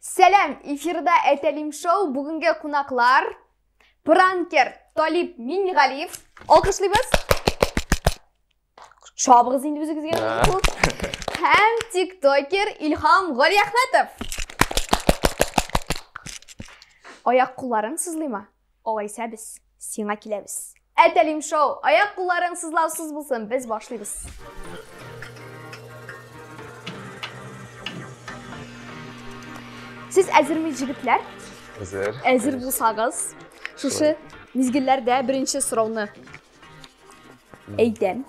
Сәлам, эфирда Әтәлим шоу. Бүгенге кунаклар пранкер Талип Мингалиев. Алкышлыйбыз. Чабыгыз инде үзегезгә. Һәм тиктокер Илһам Галиәхмәтов. Аяк кулларың сызлыймы? Алайса без сиңа киләбез. Әтәлим шоу, аяк кулларың сызлаусыз булсын, без башлыйбыз. Сез әзерме, җегетләр? Әзер. Әзер булсагыз, шушы мизгелләрдә беренче сорауны әйтәм.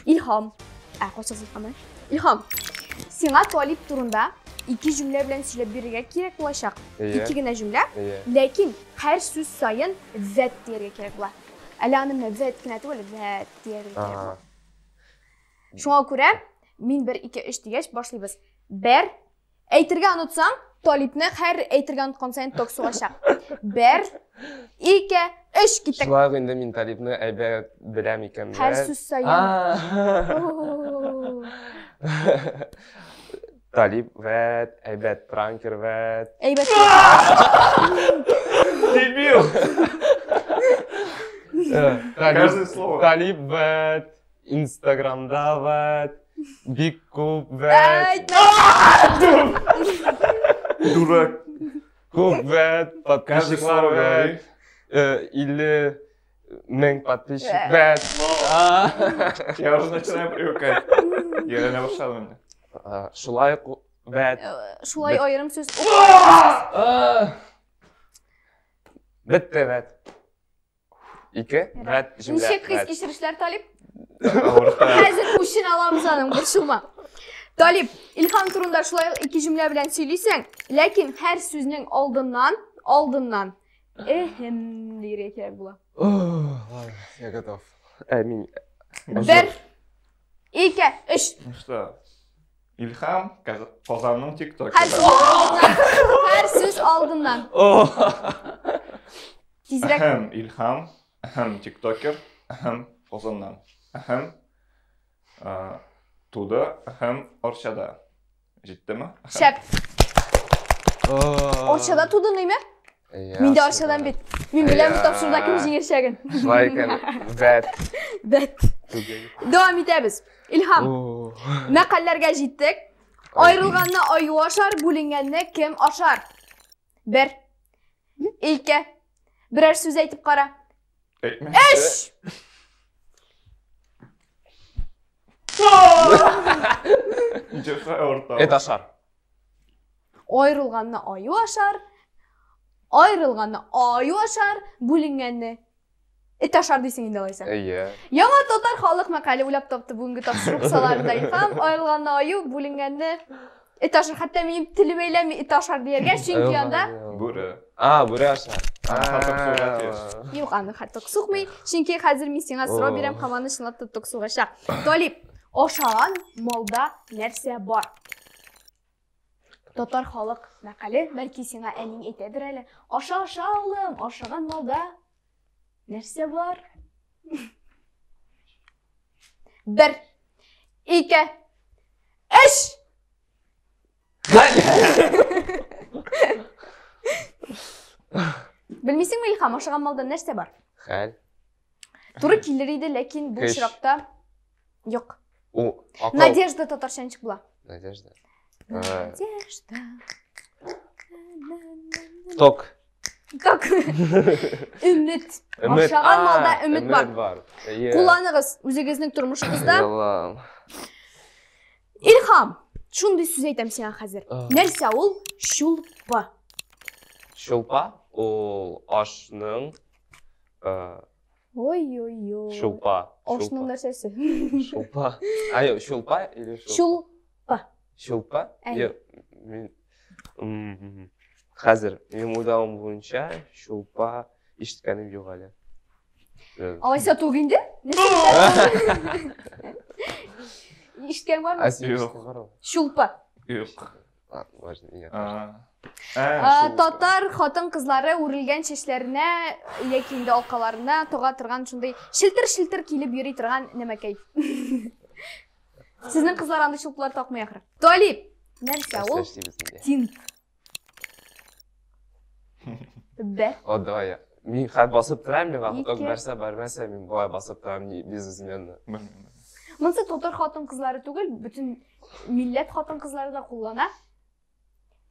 Илһам. Ә, кайчан Илһам? Илһам. Сиңа Талип турында ике җөмлә белән сөйләп бирергә кирәк булачак. Ике генә җөмлә. Ләкин һәр сүз саен вәт дияргә кирәк була. Әле аны менә вәт кенә түгел, вәт дияргә кирәк була. Шуңа күрә мин 1 2 3 дигәч башлыйбыз. Бер әйтергә онытсаң, Талипне һәр әйтергә оныткан саен ток сугачак. Бер, ике, өч, киттек. Шулай ук инде мин Талипны әйбәт беләм икән. Һәр сүз саен. Талип вәт, әйбәт пранкер вәт. Әйбәт. Дебил! Каждое слово. Талип вәт, Инстаграмда вәт, бик күп вәт. Дурак. Күп вәт, подписчиклар вәт. 50 мең подписчик вәт. Я уже начинаю привыкать. Я реально башладым. Шулай вәт. Шулай аерым сүз. Бетте вәт. Ике вәт җөмлә. Ничек хис кичерешләр, Талип? Хәзер үчен алабыз аның, борчылма. Талип, Илһам турында шулай ук ике җөмлә белән сөйлисең, ләкин һәр сүзнең алдыннан, алдыннан эһем дияргә кирәк була. Ладно, я готов. Мин Бер, ике, өч. Ну что, Илһам, Казанның тиктокеры. Һәр сүз алдыннан. Һәр сүз алдыннан. Тизрәк. Әһәм, Илһам, әһәм, тиктокер, әһәм, Казаннан. Әһәм, туды, әһәм, Арчада. Җиттеме? Шәп. Арчада тудың, име? Мин дә Арчадан бит. Мин беләм бу тапшыруда кем җиңәчәген. Шулай икән. Бәт. Бәт. Дәвам итәбез. Илһам. Мәкальләргә җиттек. Айрылганны аю ашар, бүленгәнне кем ашар? Бер. Ике. Берәр сүз әйтеп кара. Әйтмә. Өч. Эт ашар. Айрылганны аю ашар, айрылганны аю ашар, бүленгәнне эт ашар дисең инде алайса. Әйе. Яңа татар халык мәкале уйлап тапты бүгенге тапшыру кысаларында Илһам. Айрылганны аю, бүленгәнне эт ашар. Хәтта минем телем әйләнми эт ашар дияргә, чөнки анда Бүре. А, бүре ашар. Юк, аны хәтта сукмый. Чөнки хәзер мин сиңа сорау бирәм һәм аны чынлап та ток сугачак. Талип, ашаган малда нәрсә бар? Татар халык мәкале, бәлки сиңа әниң әйтәдер әле. Аша, аша, улым, ашаган малда нәрсә бар? Бер, ике, өч! Белмисеңме, Илһам, ашаган малда нәрсә бар? Хәл. Туры килер иде, ләкин бу Көч. очракта юк. У, акыл. Надежда татарча ничек була? Надежда. Надежда. Ток. Ток. Өмет. Өмет. Ашаган малда А, өмет бар. бар. Әйе. Кулланыгыз үзегезнең тормышыгызда. Ялан. Илһам, шундый сүз әйтәм сиңа хәзер. А. Нәрсә ул? Чулпы. Чулпа ул ашның Ой-ой-ой. Шулпа. Ашның нәрсәсе? Шулпа. А, юк, шулпа или шулпа? Шулпа. Шулпа? Әйе. Юк, мин хәзер минем уйлавым буенча шулпа ишеткәнем юк әле. Алайса тук инде? Ишеткән бармы? Ә син Юк. ишеттең бармы? Шулпа. Юк. Ладно, важно, нет. Татар хатын-кызлары үрелгән чәчләренә яки инде алкаларына тога торган шундый шелтер-шелтер килеп йөри торган нәмәкәй. Сезнең кызлар андый чулпылар такмый ахры. Талип, нәрсә ул? Эшлибез инде. Тинт. Бер. О, давай. Мин хәзер басып торам, миңа ток бәрсә, бәрмәсә, мин болай басып торам, безизменно. Монысы татар хатын-кызлары түгел, бөтен милләт хатын-кызлары да куллана.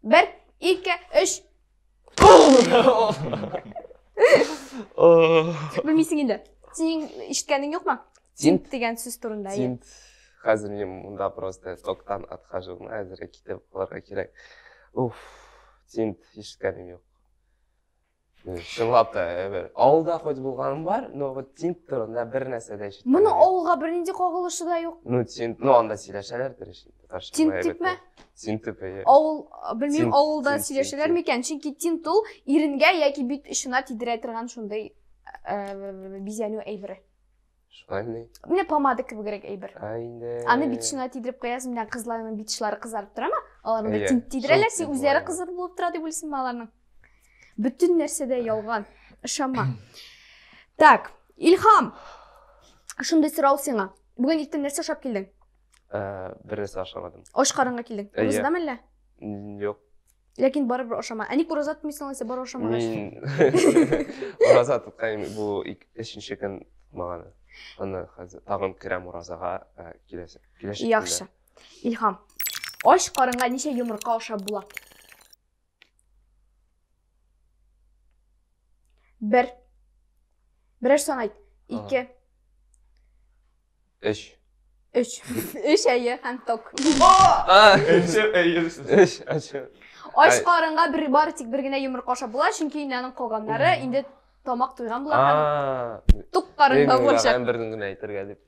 Бер, ике, өч. Белмисең инде. Синең ишеткәнең юкмы? Тинт дигән сүз турында. Тинт. Хәзер мин монда просто токтан отхожу. Хәзер китеп калырга кирәк. Уф, тинт ишеткәнем юк. Чынлап та, бер авылда хоть булганым бар, но вот тинт турында бер нәрсә дә ишеткәнем. Моның авылга бернинди кагылышы да юк. Ну, тинт, ну анда сөйләшәләрдер инде. Татарча. Тинт дипме? Тинт дип, әйе. Авыл, белмим, авылда сөйләшәләр микән? Чөнки тинт ул иренгә яки бит очына тидерә торган шундый бизәнү әйбере. Шулаймыни? Менә помада кебегрәк әйбер. Ә инде. Аны бит очына тидереп куясың, менә кызларның бит очлары кызарып торамы? Аларны да тинт тидерәләр, син үзләре кызыл булып тора дип уйлыйсыңмы аларның? Бөтен нәрсә дә ялган. Ышанма. Так, Илһам. Шундый сорау сиңа. Бүген иртән нәрсә ашап килдең? Бер нәрсә ашамадым. Ач карынга килдең. Уразадамы әллә? Юк. Ләкин барыбер ашама. Ә ник ураза тотмыйсың алайса, барыбер ашамагач? Мин ураза тоткан бу өченче көн тотмаганы. Аны хәзер тагын керәм уразага киләсе. Киләчәк. Яхшы. Илһам. Ач карынга ничә йомырка ашап була? Бер. Берәр сан айт. Ике. Өч. Өч. Өч әйе һәм ток. Өч әйе. Өч, өч. Ач карынга бер бары тик бер генә йомырка ашап була, чөнки инде аның калганнары инде тамак туйган була һәм тук карынга булачак. Мин берне генә әйтергә дип,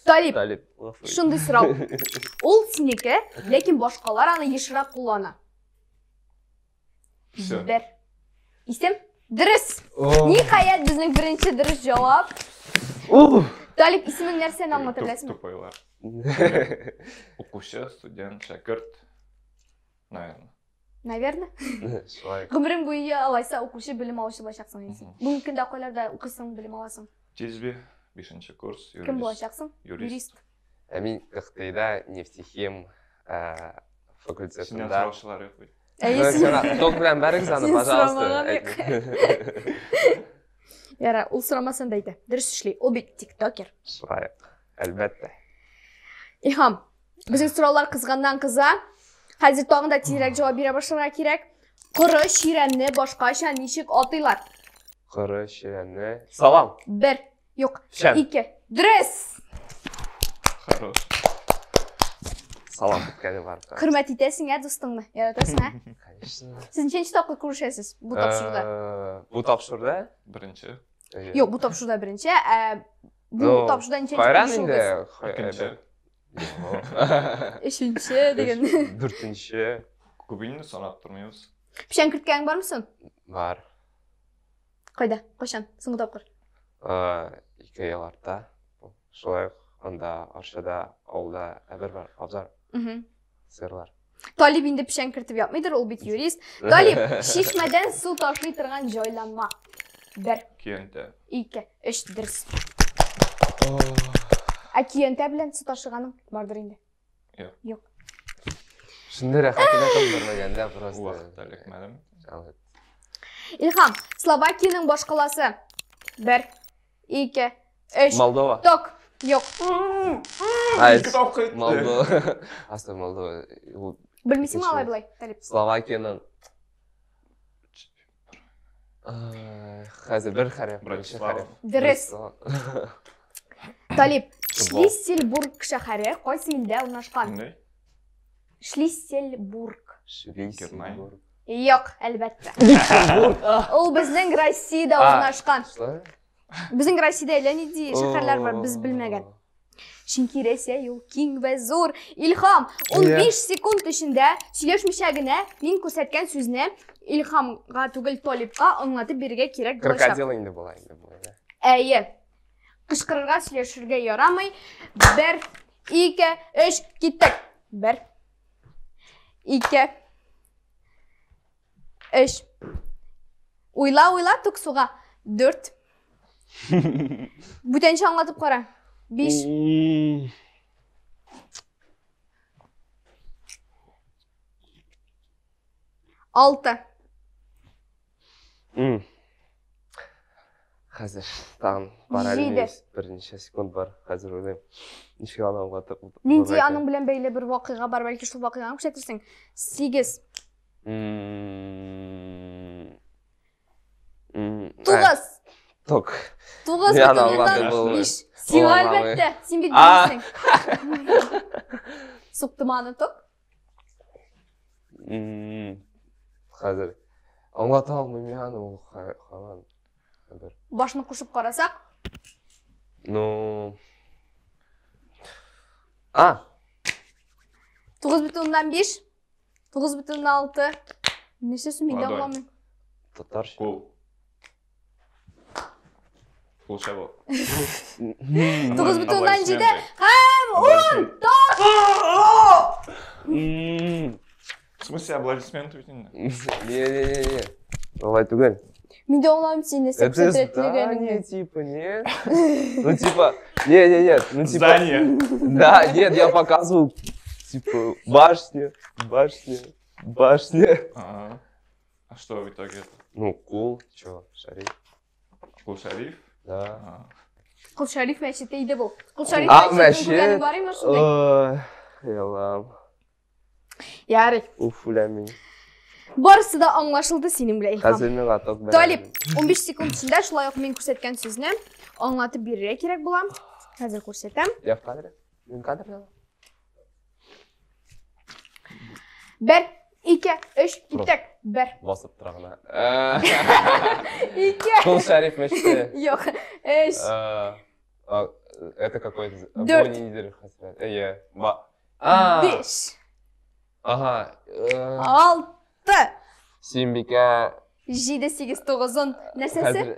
Талип. Талип. Шундый сорау. Ул синеке, ләкин башкалар аны ешрак куллана. Все. Бер. Исем? Дөрес. Ниһаять, безнең беренче дөрес җавап. Талип, исемең нәрсәне аңлата беләсеңме? Тупойлар. Укучы, студент, шәкерт. Наверное. Наверное. Шулай. Гомерең буе алайса укучы, белем алучы булачаксың инде син. Бүгенге көндә кайларда укыйсың, белем аласың? Тизби, бишенче курс, юрист. Кем булачаксың? Юрист. Юрист. Ә мин КХТИда нефтехим Синнән факультетында. сораучылар юк бит. Әйе, син. Ток белән бәрегез аны, Син пожалуйста. сорамаган әйт. Яра, ул сорамасын да әйтә. Дөрес эшли. Ул бит тиктокер. Шулай ук, әлбәттә. Илһам, безнең сораулар кызганнан кыза. Хәзер тагын да тизрәк җавап бирә башларга кирәк. Коры чирәмне башкача ничек атыйлар? Коры чирәмне. Салам. Бер, юк, Печән. ике. Дөрес! Хорош. Салам беткәне бар. Хөрмәт итәсең, ә, дустыңны? Яратасың, ә? Конечно. Сез ничәнче тапкыр күрешәсез бу тапшыруда? Бу тапшыруда? Беренче. Юк, бу тапшыруда беренче, ә бу Ну, тапшыруда ничәнче Хайран инде. күрешүегез? Икенче. Өченче дигән. Дүртенче. Күп инде санап тормыйбыз. Печән керткәнең бармы соң? Бар. Кайда? Кайчан? Соңгы тапкыр. Ике ел артта. Шулай ук анда Арчада, авылда әбер бар, абзар, сыерлар. Талип инде печән кертеп ятмыйдыр, ул бит юрист. Талип, чишмәдән су ташлый торган җайланма. Бер, Көянтә. ике, өч, дөрес. Ә көянтә белән су ташыганың бардыр инде. Юк. Юк. Шундый рәхәтенә кыз күрмәгәндә просто. Ул вакытта эләкмәдем. Җәлет. Илһам, Словакиянең башкаласы. Бер, ике, өч. Молдова. Ток. Юк. Ай, Ике тапкыр әйтте. Молдова. Асты Молдова. Ул Белмисеңме Икенче. алай болай, Талип? Словакиянең Хәзер бер хәреф, беренче Братислава. хәреф. Дөрес. Братислава. Талип, Футбол. Шлиссельбург шәһәре кайсы илдә урнашкан? Нинди? Шлиссельбург. Шлиссельбург. Юк, әлбәттә. Люксембург. Ул безнең Россиядә А. урнашкан. Шулай? Безнең Россиядә әллә нинди шәһәрләр бар, без белмәгән. Чөнки Рәсәй ул киң вә зур. Илһам, 15 секунд эчендә сөйләшмичә генә мин күрсәткән сүзне Илһамга түгел, Талипка аңлатып бирергә кирәк булачак. Крокодил инде була инде бу. Әйе. Кычкырырга, сөйләшергә ярамый. Бер, ике, өч, киттек. Бер, ике, өч. Уйла, уйла, тук суга. Дүрт. Бүтәнчә аңлатып кара. Биш. Алты. Хәзер тагын бар әле Җиде. Берничә секунд бар. Хәзер уйлыйм. Ничек аны аңлатып Нинди булыр икән? аның белән бәйле бер вакыйга бар, бәлки шул вакыйганы күрсәтерсең. 8. 9. Ток. 9 Мин аны бөтен аңлатып уннан булмый. 5. Сиңа Ул аңламый. әлбәттә, син бит А. белмисең. Суктымы аны ток? Хәзер аңлата алмыйм мин аны, ул һаман бер. Башны кушып карасак, Ну. А, 9,5, 9,6. Нәрсә соң мин дә Ладонь. аңламыйм. Татарча. Кул. Кул чабу. 9,7 һәм 10! М. В смысле, аплодисменты бит инде. Не-не-не-не. Алай түгел. Мин дә аңламыйм син нәрсә Это күрсәтергә здание, теләгәнеңне. типа, нет? Ну, типа, не-не-нет, ну, типа... Здание. Да, нет, я показывал, типа, башня, башня, башня. А А что в итоге это? Ну, кул, чё, шариф, Кул Шариф? да. А. Кол Шәриф мәчете иде бу. Кол Шәриф А, мәчетен мәчет. күргәнең бар име шундый? Ой, Ялам, Ярый. уф, үләм. Барысы да аңлашылды синең белән, Илһам. Хәзер миңа ток бәрә. Талип, 15 секунд эчендә шулай ук мин күрсәткән сүзне аңлатып бирергә кирәк була. Хәзер күрсәтәм. Я в кадре? Мин кадрда? 1, 2, 3, киттек. 1, Басып тора гына. 2, Кул Шәриф мәчете. юк, 3, Это какой-то... Дүрт. Бу ниндидер хәсрәт. Әйе. Ба. А. 5, Ага. 6, Сөембикә. 7, 8, 9, 10. Нәрсәсе? Хәзер,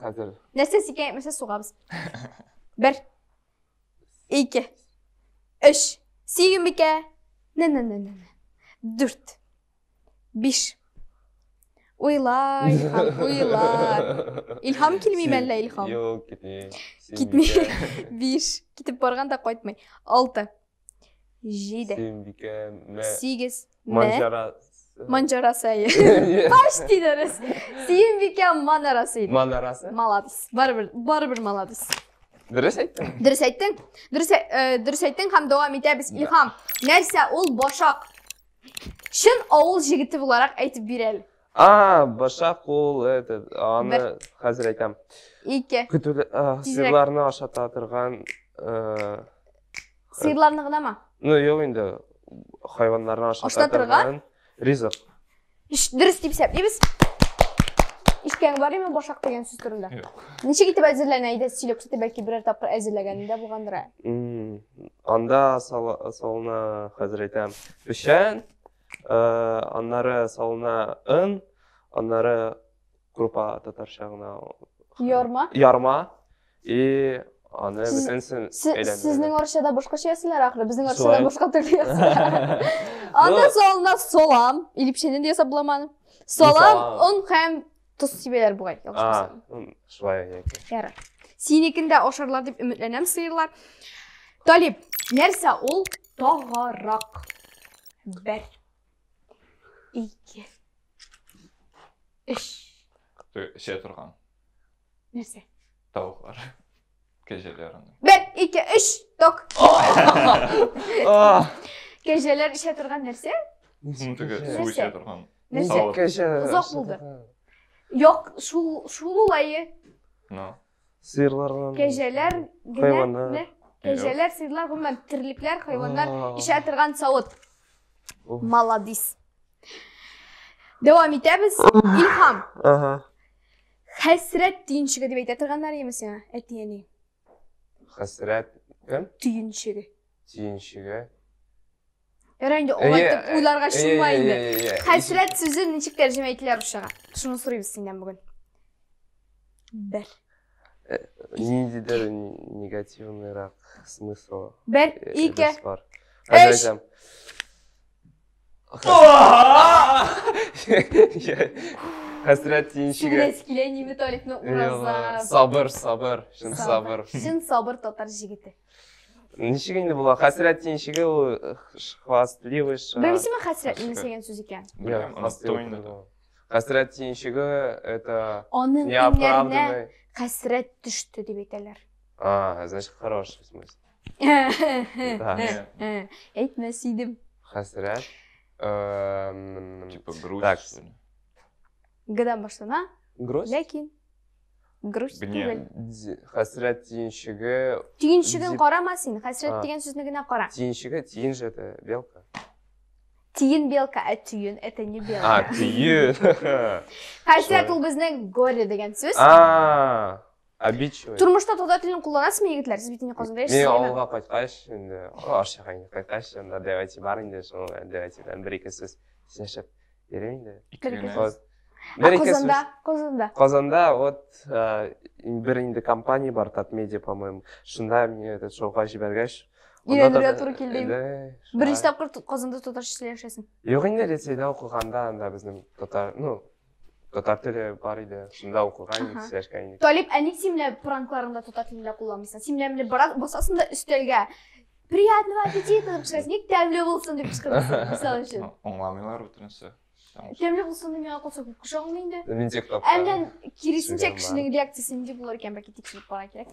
хәзер. Нәрсәсе икән әйтмәсә сугабыз. 1, 2, 3, Сөембикә. Не, не, не, не, не. 4, 5. Уйла, Илһам, уйла. Илһам килмиме әллә Илһам? Юк, китми. Китми. Сөембикә. 5. Китеп барган да кайтмый. 6, 7, Сөембикә. Мә. 8, мә. Манҗара. Манҗарасы әйе. Почти дөрес. Сөембикә манарасы иде. Манарасы? Маладис. Барыбер, барыбер маладис. Дөрес әйттем. Дөрес әйттең. Дөрес дөрес әйттең һәм дәвам итәбез. Да. Илһам, нәрсә ул башак? Чын авыл җегете буларак әйтеп бир әле. А, башак ул этот, аны хәзер әйтәм. 2. Көтү Тизрәк. сыерларны ашата торган, Сыерларны гынамы? ну юк инде, хайваннарны ашата Ашата торган? торган ризык. Дөрес дип исәплибез. Ишкәң бар име башак дигән сүз турында? Юк. Ничек итеп әзерләнә иде? Сөйләп күрсәтә, бәлки берәр тапкыр әзерләгәнендә булгандыр. Ә. Анда салына, хәзер әйтәм, печән, аннары салына он, аннары крупа татарча гына. Ярма. Ярма. И аны бөтенесен әйләндерәләр. Сезнең Орысчада башкача ясыйлар ахры, безнең Орысчада Шулай. башка төрле ясыйлар. Анда салына салам, или печәннән дә ясап була аны. Салам, он һәм тоз сибәләр бугай, ялгышмасам. Шулай яки. Ярар. Синекен дә ашарлар дип өметләнәм сыерлар. Талип, нәрсә ул тагарак? 1, 2, 3. Эчә торган Нәрсә? тавыклар. Кәҗәләр анда. 1, 2, 3, ток. Кәҗәләр эчә торган нәрсә? Ну, теге су Нәрсә? эчә торган. Нәрсә? Савыт. Кәҗә Озак булды. Юк, шул ул әйе. Ну. Сыерлардан. Кәҗәләр генә Хайваннар. не? Кәҗәләр, сыерлар, гомумән терлекләр, хайваннар эчә торган савыт. Уф. Маладис. Дәвам итәбез. Илһам. Ага. Хәсрәт төенчеге дип әйтә торганнар име сиңа, әти-әни? Хәсрәт кем? Төенчеге. Төенчеге. Ярар инде алай итеп уйларга чумма инде. Хәсрәт сүзе ничек тәрҗемә ителә русчага? Шуны сорыйбыз синнән бүген. Бер. Ниндидер негативныйрак смысл. Бер, ике, бар. өч. Хәсрәт төенчеге. Сүгенәсе килә ниме Талипны ураза. Сабыр, сабыр, чын сабыр. Чын сабыр татар җегете. Ничек инде була? Хәсрәт төенчеге ул хвастливый. Белмисеңме хәсрәт нәрсә дигән сүз икән? Беләм, оныттым инде. Хәсрәт төенчеге это Аның иңнәренә неоправданный. хәсрәт төште дип әйтәләр. А, значит, хороший смысл. Да. Не, Әйтмәс идем. Хәсрәт. Типа грусть, Так. что ли? Гдан башлана, Грусть? ләкин грусть Гнев. түгел. Хәсрәт төенчеге. Төенчеген Дип- карама син, хәсрәт А. дигән сүзне генә кара. Төенчеге, тиен же это белка. Тиен белка, ә төен это не А, белка. тиен. Хәсрәт Шулай. ул безнең горе дигән сүз. А, обидчивый. Тормышта татар телен кулланасызмы, егетләр? Сез бит инде Казанда Мин яшисез. авылга кайткач, инде Арчага инде кайткач, анда дәвәти бар инде, шул дәвәти белән бер-ике сүз сөйләшеп йөрим инде. Ике Бер-ике генә. Вот. Ә Бер-ике сүз. Казанда, Казанда. Казанда вот бер инде компания бар, Татмедиа, по-моему. Шунда мине этот шоуга җибәргәч, онда Өйрәнергә тата- туры килде. Да, Беренче шулай. тапкыр Казанда татарча сөйләшәсең. Юк инде лицейда укыганда анда безнең татар, ну, татар теле бар иде. Шунда укыган идек, Аһа. сөйләшкән идек. Талип, ә ник син менә пранкларыңда татар телен дә кулланмыйсың? Син менә менә бара басасың да өстәлгә Приятного аппетита дип кычкырасың. Ник тәмле булсын дип кычкырасың, мисал өчен. Ну, Аңламыйлар бөтенесе. Тәмле булсын дип миңа калса күп кеше аңлый инде. Мин TikTokта. Ә менә киресенчә Сөйләм бар. кешенең реакциясе нинди булыр икән, бәлки тикшереп карарга кирәк.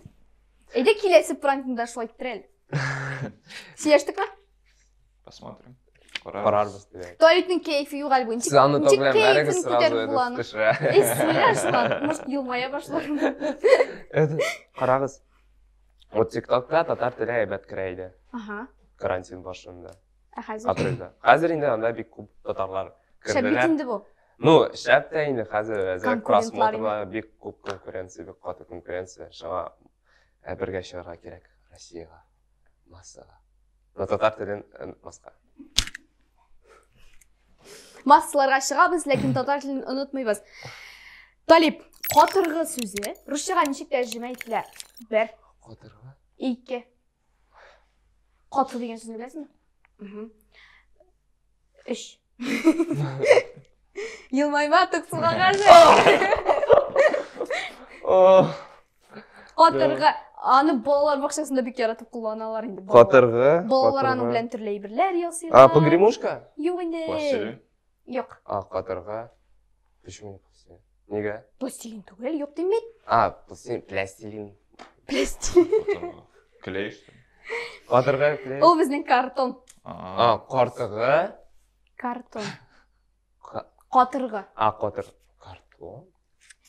Әйдә киләсе пранкны да шулай иттерә әле. Сөйләштекме? Посмотрим. Карарбыз дигән. Талипның кәефе юк әле бүген. Сез аны Ничек ток белән бәрегез кәефен сразу күтәреп этот була аның? төшерә. Эй, сөйләш лан, может, елмая башлар. Это, карагыз. Вот TikTokта татар теле әйбәт керә иде. Ага. Карантин башында. Ә хәзер? Апрельдә. Хәзер инде анда бик күп татарлар Шәп бит керделәр. инде бу. Ну, шәп тә инде хәзер әзрәк Конкурентлар просмотрлар, бик күп конкуренция, бик каты конкуренция. Шуңа бергә чыгарга кирәк Россиягә, массага. Но татар телен онытмаска. Массаларга чыгабыз, ләкин татар телен онытмыйбыз. Талип, катыргы сүзе русчага ничек тәрҗемә ителә? Бер, Катыргы? ике. Каты дигән сүзне беләсеңме? Мгм. Өч. Елмайма, тыксынга каршы. О, Катыргы. Аны балалар бакчасында бик яратып кулланалар инде. балалар. Катыргы. Балалар аның катыргы. белән төрле әйберләр ясыйлар. А, погремушка? Юк инде. Пластилин. Юк. А, катыргы. Почему не пластилин? Нигә? Пластилин түгел, юк дим бит. А, пластилин, пластилин. Пластилин. Катыргы. Клей, что ли? Катыргы, клей. Ул безнең картон. А, картыгы. Картон. Ка- Катыргы. А, катыр. Картон?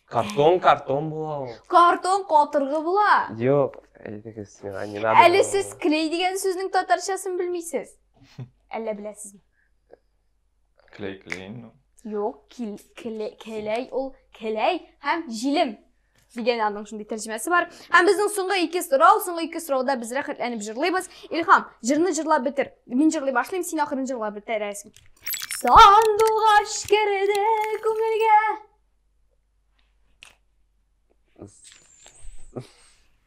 Картон, картон була ул. Картон катыргы була. Юк, әйдәгез, миңа не надо. Әле сез клей дигән сүзнең татарчасын белмисез. Әллә беләсезме? Клей, клей, ну. Юк, кил, клей, келәй ул келәй һәм җилем дигән аның шундый тәрҗемәсе бар. Һәм безнең соңгы ике сорау, соңгы ике сорауда без рәхәтләнеп җырлыйбыз. Илһам, җырны җырлап бетер. Мин җырлый башлыйм, син ахырын җырлап бетерәсең. Сандугач керде күңелгә.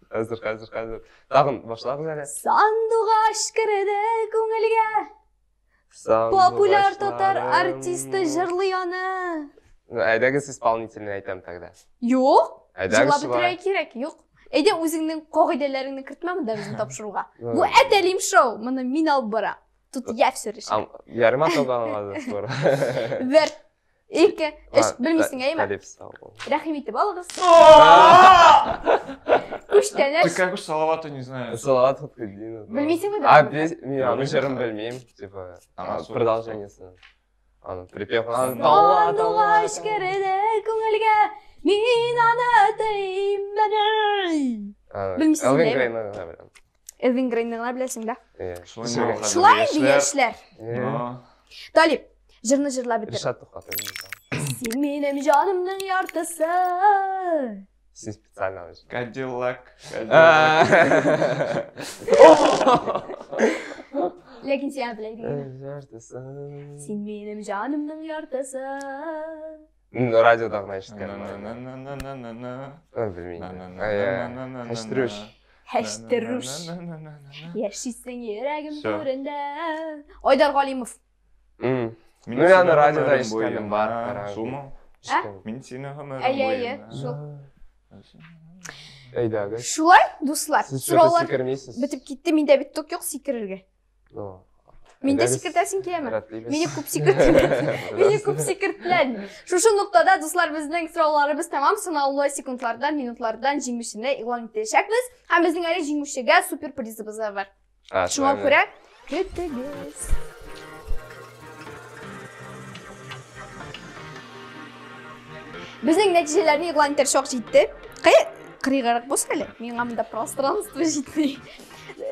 Әзер, әзер, әзер. Тагын башлагыз әле. Сандугач керде күңелгә. Популяр татар артисты җырлый аны. Ну, әйдәгез исполнительный әйтәм тогда. Юк, Әйдәгез җырлап шулай. бетерергә кирәк, юк. Әйдә үзеңнең кагыйдәләреңне кертмә монда безнең тапшыруга. Ну, Бу Әтәлим шоу, моны мин алып барам. Тут я все решаю. Ярыма тогалмады скоро. Бер, ике, өч, белмисең, әйме? Талип, сау бул. Рәхим итеп алыгыз. Ты Күчтәнәч. как уж Салавата не знаешь. Салават Фатхетдинов. Белмисеңме А, да? мин аның җырын белмим, типа, Ана, су- продолжениесен. Аны припев. Сандугач керде күңелгә, мин аны телим менә. Белмисең, Элвин әйме? Грейны гына беләм. Элвин Грейны гына беләсең дә. Иә. Шулай инде ул хәзер Шулай инде яшьләр. яшьләр. Иә. Но. Талип, җырны җырлап бетер. Ришат Тухатов. Син минем җанымның яртысы. Син специально аны җыр- Кадиллак, А. Кадиллак. Ләкин син аны белә идең. Яртысы. Син минем җанымның яртысы. Ну, радиода гына ишеткәнем бар. На-на-на-на-на-на-на. Белмим. На-на-на-на-на-на-на. Хәштерүш. Хәштерүш. На-на-на-на-на-на. Яшисең йөрәгем Всё. түрендә. Айдар Галимов. М, Мин Ну, я сине на радиода гомерем ишеткәнем бар, буена. караңгы. Шулмы? Ишеткәнем. Мин сине гомерем Әйе, әйе, буена. шул. Әйдәгез. Шулай, дуслар, Сез что-то сораулар сикермисез. бетеп китте. Миндә бит ток юк сикерергә. Ну, Миндә әйдәгез, сикертәсең киләме? рәтлибез. Мине күп сикерттеләр. Мине күп сикерттеләр. Белән шушы ноктада, дуслар, безнең сорауларыбыз тәмам. Санаулы секундлардан, минутлардан җиңүчене игълан итәчәкбез. Һәм безнең әле җиңүчегә супер призыбыз да бар. Шуңа күрә көтегез. Безнең нәтиҗәләрне игълан итәр чак җитте. Кая кырыйгарак бос әле. Миңа монда пространство җитми.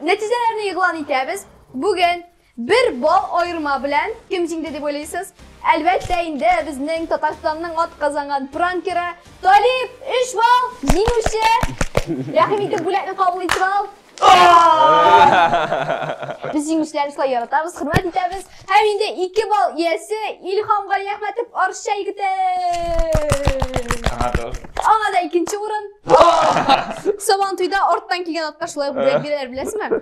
Нәтиҗәләрне игълан итәбез. Бүген бер балл аерма белән кем җиңде дип уйлыйсыз? Әлбәттә инде безнең Татарстанның ат казанган пранкеры Талип 3 балл җиңүче. Рәхим итеп бүләкне кабул итеп ал. Без җиңүчеләрне шулай яратабыз, хөрмәт итәбез. Һәм инде 2 балл иясе Илһам Галиәхмәтов Арча егете. Аңа тоже. Аңа да икенче урын. Сабан туйда арттан килгән атка шулай ук бүләк бирәләр, беләсезме?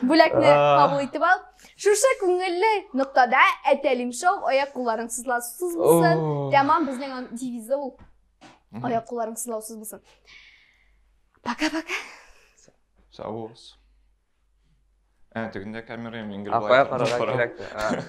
Бүләкне кабул итеп ал. Шушы күңелле ноктада Әтәлим шоу аяк кулларың сызлаусыз булсын. Тәмам безнең девизы ул. Аяк кулларың сызлаусыз булсын. Пока-пока. Сау булыгыз. Ә, тегендә камера мин гел А болай кая торам. карарга кирәк?